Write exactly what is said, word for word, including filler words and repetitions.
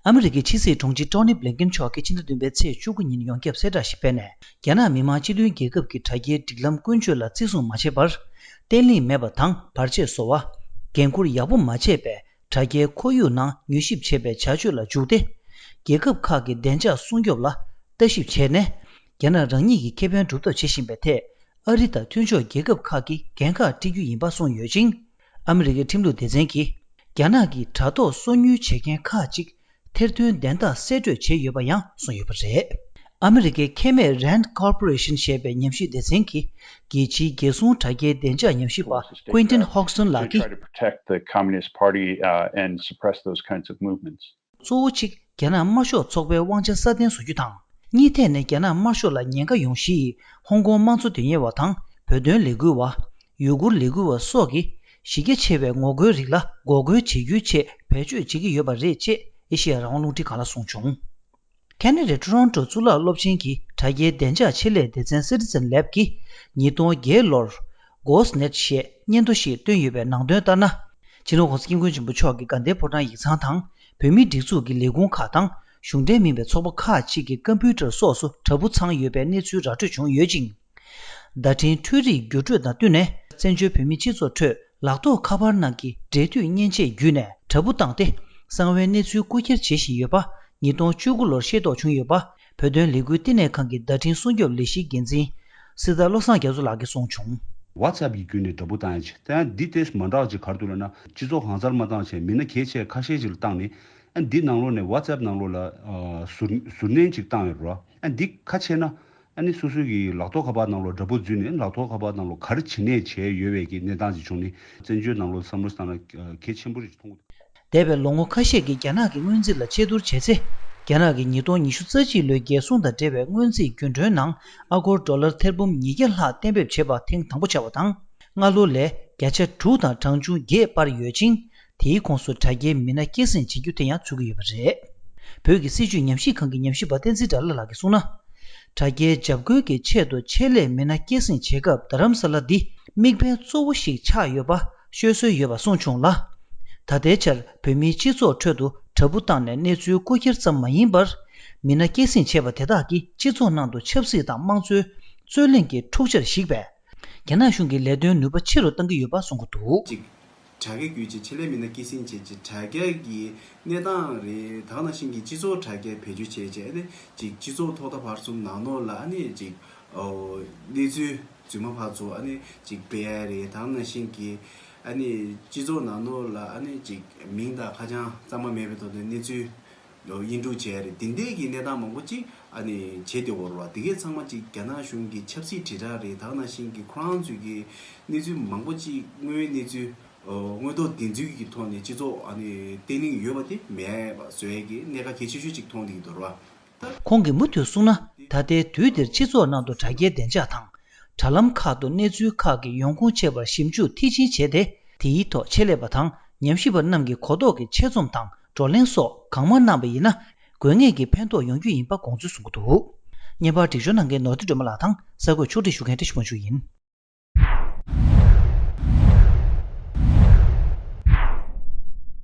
ཨ་མི་རི་ཀའི་ཕྱི་སྲིད་དྲུང་ཆེ་ཊོ་ནི་བྷི་ལིན་ཀེན་མཆོག་གིས་ཕྱི་ཟླ་བདུན་པའི་ཚེས་བཅུ་དགུ་ཉིན་ཡོངས་ཁྱབ་གསལ་བསྒྲགས་ཤིག་སྤེལ་ནས། རྒྱ་ནག་མི་དམངས་སྤྱི་མཐུན་རྒྱལ་ཁབ་ཀྱི་དྲ་རྒྱའི་སྒྲིག་ལམ་ཀུན་སྤྱོད་ལ་བརྩི་སྲུང་མ་བྱས་པར། བརྟན་ལྷིང་མེད་པ་དང་བར་ཆད་བཟོ་བ། འགན་འཁུར་ཡག་པོ་མ་བྱས་པའི་དྲ་རྒྱའི་ཁོར་ཡུག་ནང་མྱུལ་ཞིབ་བྱེད་པའི་བྱ་སྤྱོད་ལ་འཇུག་སྟེ། རྒྱལ་ཁབ་ཁག་གི་བདེ་འཇགས་སྲུང་སྐྱོབ་ལ་ལྟ་ཞིབ་བྱས་ནས། རྒྱ་ནག་རང་ཉིད་ཀྱི་ཁེ་ཕན་སྒྲུབ་ཐབས་བྱེད་བཞིན་པའི་ཐད། ཨ་རི་དང་མཐུན་ཕྱོགས་རྒྱལ་ཁབ་ཁག་གིས་འགན་ཁག་སྤྲད་རྒྱུ་ཡིན་པ་གསུངས་ཡོད་ཅིང་། ཨ་མི་རི་ཀའི་ཁྲིམས་ལུགས་སྡེ་ཚན་གྱིས། རྒྱ་ནག་གིས་དྲ་ཐོག་སོ་ཉུལ་བྱེད་མཁན་ཁག་ཅིག་ཐེར་འདོན་བདེན་རྟགས་གསལ་སྤྲོད་བྱས་ཡོད་པ་ཡང་གསུངས་ཡོད་པ་རེད། ཨ་མི་རི་ཀའི་ཁེ་མེད་རན་ཌི་ཀོར་པོ་རེ་ཤན་ཞེས་པའི་ཉམས་ཞིབ་སྡེ་ཚན་གྱི་རྒྱལ་སྤྱིའི་རྒྱལ་སྲུང་དྲ་རྒྱའི་བདེ་འཇགས་ཉམས་ཞིབ་པ་ཀུན་ཏིན་ཧོག་སོན་ལགས་ཀྱིས། Protect the Communist Party uh, and suppress those kinds of movements. གཙོ་བོ་གཅིག་རྒྱ་ནག་དམར་ཤོག་ཚོགས་པའི་དབང་ཆ་སྲ་བརྟན་བཟོ་རྒྱུ་དང་། གཉིས་ཐད་ནས་རྒྱ་ནག་དམར་ཤོག་ལ་ཉེན་ཁ་ཡོང་གཞིའི་ཧོང་ཀོང་དམངས་གཙོ་དོན་གཉེར་བ་དང་བོད་དོན་ལས་འགུལ་བ། ཡུ་གུར་ལས་འགུལ་བ་སོགས་ཀྱིས་གཞི་རྒྱ་ཆེ་བའི་ངོ་རྒོལ་རིགས་ལ་འགོག་རྒོལ་བྱེད་རྒྱུའི་ཆེད་བེད་སྤྱོད་བྱེད་ཀྱི་ཡོད་པ་རེད་ཅེས་ཨེ་ཤེ་ཡ་རང་དབང་རླུང་འཕྲིན་ཁང་ལ་གསུངས་བྱུང་། ཁེ་ན་ཌའི་ཊོ་རོན་ཊོ་གཙུག་ལག་སློབ་ཆེན་གྱི་དྲ་རྒྱའི་བདེ་འཇགས་ཆེད་ལས་སྡེ་ཚན་Citizen Lab གིས་ཉིས་སྟོང་བརྒྱད་ལོར་GhostNet ཞེས་སྙན་ཐོ་ཞིག་བཏོན་ཡོད་པའི་ནང་དོན་ལྟར་ན། སྤྱི་ནོར་༸གོང་ས་༸སྐྱབས་མགོན་ཆེན་པོ་མཆོག་གི་དགའ་ལྡན་ཕོ་བྲང་ཡིག་ཚང་དང་བོད་མིའི་སྒྲིག་འཛུགས་ཀྱི་ལས་ཁུངས་ཁག་དང་གཞུང་འབྲེལ་མིན་པའི་ཚོགས་པ་ཁག་ཅིག་གི་ཀམ་པུའུ་ཊར་སོགས་སུ་དྲ་འབུ་ཚང་ཡོད་པའི་གནས་ཚུལ་ར་སྤྲོད་བྱུང་ཡོད་ཅིང་། བརྡ་འཕྲིན་འཕྲུལ་རིག་བསྒྱུར་སྤྲོད་དང་བསྟུན་ནས་བཙན་བྱོལ་བོད་མིའི་སྤྱི་ཚོགས་ཁྲོད་ལག་ཐོགས་ཁ་པར་ནང་གི་འབྲེལ་མཐུད་མཉེན་ཆས་བརྒྱུད་ནས་དྲ་འབུ་བཏང་སྟེ་གསང་བའི་གནས་ཚུལ་རྐུ་འཁྱེར་བྱེད་བཞིན་ཡོད་པ་ཉིས་སྟོང་བཅུ་དགུ་ལོར་ཤེས་རྟོགས་བྱུང་ཡོད་པ་བོད་དོན་ལས་འགུལ་བསྟི་གནས་ཁང་གི་བརྡ་འཕྲིན་སྲུང་སྐྱོབ་ལས་གཞིའི་འགན་འཛིན་སྲི་ཐར་བློ་བཟང་རྒྱ་མཚོ་ལགས་ཀྱིས་གསུངས་བྱུང་། WhatsApp གི་བརྒྱུད་ནས་དྲ་འབུ་བཏང་ཡ་ཆེ་ད་ཡང་འདི་ཏོག་ཙམ་མ་འདྲ་བ་ཅིག་ག་རེ་འདུག་ལབ་ན་སྤྱི་ཚོགས་གང་སར་མ་བཏང་བྱས་མི་སྣ་གལ་ཆེ་ཁ་ཤས་ཅིག་ལ་བཏང་ནས་ཨ་འདི་ནང་ལོགས་ནས་WhatsApp ནང་ལོགས་ལ་ཟུར་ཟུར་མནན་ཅིག་བཏང་ཡོད་རེད་བ། ཨ་འདི་ཁ་ཕྱེ་ན། ཨ་ནི་སོ་སོའི་གི་ལག་ཐོགས་ཁ་པར་ནང་ལོགས་དྲ་འབུ་འཛུལ་ནས་ལག་ཐོགས་ཁ་པར་ནང་ལོགས་ག་རེ་བྱེད་གནས་བྱས་ཡོད་པའི་གི་གནས་སྟངས་ཅིག་བྱུང་ནས་བཙན་བྱོལ་ནང་ལོགས་བསམ་བློ་བཏང་ན་གལ་ཆེན་པོ་རེད་ཅིག་མཐོང་གི་འདུག་འདས་པའི་ལོ་ངོ་ཁ་ཤས་ཀྱི་རྒྱ་ནག་གི་སྔོན་རྩིས་ལ་དཔྱད་བསྡུར་བྱས་ཚེ། རྒྱ་ནག་གིས་ཉིས་སྟོང་ཉི་ཤུ་རྩ་གཅིག་ལོའི་རྒྱལ་སྲུང་དང་འབྲེལ་བའི་སྔོན་རྩིས་རྒྱུན་གྲོན་ནང་ཨ་སྒོར་ཌོ་ལར་ཐེར་འབུམ་ཉིས་བརྒྱ་ལྷག་གཏན་འབེབས་བྱས་པ་ཐེངས་དང་པོ་ཆགས་པ་དང་། སྔ་ལོ་ལས་བརྒྱ་ཆ་དྲུག་དང་གྲངས་ཆུང་བརྒྱད་སྤར་ཡོད་ཅིང་། དེའི་ཁོངས་སུ་དྲ་རྒྱའི་མི་སྣ་སྐྱེད་སྲིང་བྱེད་རྒྱུ་དེ་ཡང་ཚུད་ཀྱི་ཡོད་པ་རེད། བོད་ཀྱི་སྲིད་བྱུས་ཉམས་ཞིབ་ཁང་གི་ཉམས་ཞིབ་པ་བསྟན་འཛིན་དགྲ་ལྷ་ལགས་ཀྱིས་གསུངས་ན། དྲ་རྒྱའི་འཇབ་རྒོལ་གྱི་ཆེད་དུ་ཆེད་ལས་མི་སྣ་སྐྱེད་སྲིང་བྱེད་སྐབས་རྡ་རམ་ས་ལ་འདི་དམིགས་འབེན་གཙོ་བོ་ཞིག་ཆགས་ཡོད་པ་ཤོད་སྲོལ་ཡོད་པ་གསུངས་བྱུང་ལ། ད་ལྟའི་ཆར་བོད་མིའི་སྤྱི་ཚོགས་ཁྲོད་དུ་དྲ་འབུ་བཏང་ནས་གནས་ཚུལ་རྐུ་འཁྱེར་ཙམ་མ་ཡིན་པར། མི་སྣ་སྐྱེད་སྲིང་བྱས་པ་དེ་དག་གིས་སྤྱི་ཚོགས་ནང་དུ་ཆབ་སྲིད་དང་དམངས་གཙོའི་རྩོད་གླེང་གི་འཁྲུག་ཆར་ཞིག་པས། རྒྱ་ནག་གཞུང་གི་ལས་དོན་ནུས་པ་ཆེ་རུ་གཏང་གི་ཡོད་པ་གསུང་གི་འདུག་ཅིག་དྲ་རྒྱ་བརྒྱུད་ཅིག་ཆེད་ལས་མི་སྣ་སྐྱེད་སྲིང་བྱས་ཅིག་དྲ་རྒྱ་གི་གནས་སྟངས་རེད་ད་ག་ནང་བཞིན་གྱི་སྤྱི་ཚོགས་དྲ་རྒྱ་བེད་སྤྱོད་བྱས་བྱས་ཨ་ནི་ཅིག་སྤྱི་ཚོགས་ཐོག་མཐའ་བར་གསུམ་ནང་ལོགས་ལ་ཨ་ནི་ཅིག་གནས་ཚུལ་རྫུན་མ་ཕར་ཚུར་ཨ་ནི་ཅིག་སྤེལ་ཡ་རེད་ད་ག་ནང་བཞིན་གྱི་ཨ་ནི་སྤྱི་ཚོགས་ནང་ལོགས་ལ་ཨ་ནི་ཅིག་མིང་དང་ཁ་བྱང་གཙང་མ་མེད་པའི་ཐོག་ནས་གནས་ཚུལ། དབྱེན་དཀྲུག་བྱས་རེད་དེ་འདྲས་ཀྱི་གནས་སྟངས་མང་པོ་ཅིག་ཨ་ནི་བྱེད་དེ་འོར་བ་དེ་གས་ཚང་མ་ཅིག་རྒྱ་ནག་གཞུང་གི་ཆབ་སྲིད་དྲིལ་བསྒྲགས་རེད་ད་ག་ནང་བཞིན་གྱི་ཁོ་རང་ཚོའི་གི་གནས་ཚུལ་མང་པོ་ཅིག་དངོས་ཡོད་གནས་ཚུལ་དངོས་ཐོག་བདེན་འཚོལ་གྱི་ཐོག་ནས་སྤྱི་ཚོགས་ཨ་ནི་བརྟན་ལྷིང་ཡོད་པ་དེ་མེད་པ་བཟོ་ཡས་ཀྱི་གནད་འགག་གལ་ཆེ་ཤོས་ཅིག་མཐོང་བསྡད་ཀྱི་འདུག་ར་བ། ཁོང་གིས་མུ་མཐུད་གསུངས་ན་ད་ལྟའི་དུས་འདིར་སྤྱི་ཚོགས་ནང་དུ་དྲ་རྒྱའི་བདེ་འཇགས་དང་། དྲ་ལམ་ཁག་ཏུ་གནས་ཚུལ་ཁག་གི་ཡོང་ཁུངས་བཅས་པར་ཞིབ་འཇུག་མཐིལ་ཕྱིན་བྱས་ཏེ། དེའི་ཐོག་ཆེད་ལས་པ་དང་ཉམས་ཞིབ་པ་རྣམས་ཀྱི་གོ་རྟོགས་ཀྱི་ཆེད་རྩོམ་དང་བགྲོ་གླེང་སོགས་གང་མང་གནང་བ་ཡིན་ན། དགོས་ངེས་ཀྱི་ཕན་ཐོགས་ཡོང་རྒྱུ་ཡིན་པ་དགོངས་ཚུལ་གསུང་གི་འདུག་བརྙན་པར་སྒྲིག་སྦྱོར་གནང་མཁན་ནོར་བུ་སྒྲོལ་མ་ལགས་དང་གསར་འགོད་ཕྱོགས་སྒྲིག་ཞུ་མཁན་བཀྲ་ཤིས་དབང་ཕྱུག་ཡིན།